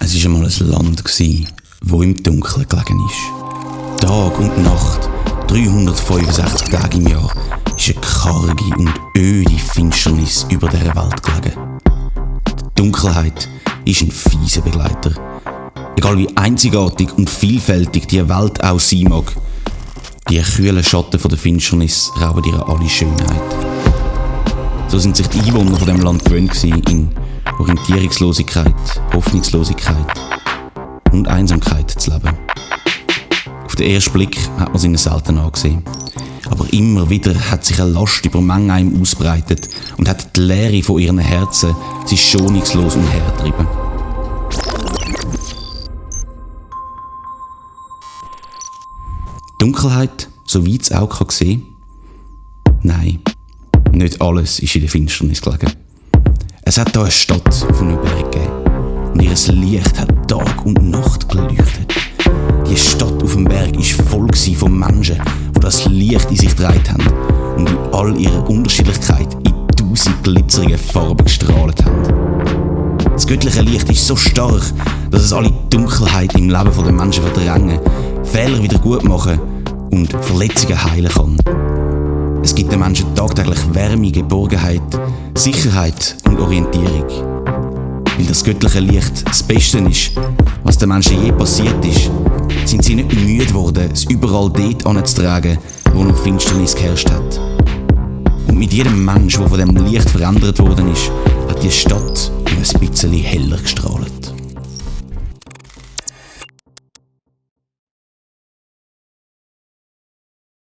Es war einmal ein Land, das im Dunkeln gelegen ist. Tag und Nacht, 365 Tage im Jahr, ist eine karge und öde Finsternis über dieser Welt gelegen. Die Dunkelheit ist ein fieser Begleiter. Egal wie einzigartig und vielfältig die Welt auch sein mag, die kühlen Schatten von der Finsternis rauben ihr alle Schönheit. So sind sich die Einwohner von diesem Land gewöhnt in Orientierungslosigkeit, Hoffnungslosigkeit und Einsamkeit zu leben. Auf den ersten Blick hat man es ihnen selten angesehen. Aber immer wieder hat sich eine Last über Menge einem ausbreitet und hat die Leere von ihren Herzen sie schonungslos umhergetrieben. Dunkelheit, so weit es auch sehen kann? Nein, nicht alles ist in der Finsternis gelegen. Es hat hier eine Stadt auf einem Berg gegeben und ihr Licht hat Tag und Nacht geleuchtet. Die Stadt auf dem Berg war voll von Menschen, die das Licht in sich getragen haben und in all ihrer Unterschiedlichkeit in 1000 glitzerige Farben gestrahlt haben. Das göttliche Licht ist so stark, dass es alle Dunkelheit im Leben der Menschen verdrängen, Fehler wieder gut machen und Verletzungen heilen kann. Es gibt den Menschen tagtäglich Wärme, Geborgenheit, Sicherheit und Orientierung. Weil das göttliche Licht das Beste ist, was den Menschen je passiert ist, sind sie nicht müde geworden, es überall dort anzutragen, wo noch Finsternis geherrscht hat. Und mit jedem Mensch, der von dem Licht verändert worden ist, hat die Stadt ein bisschen heller gestrahlt.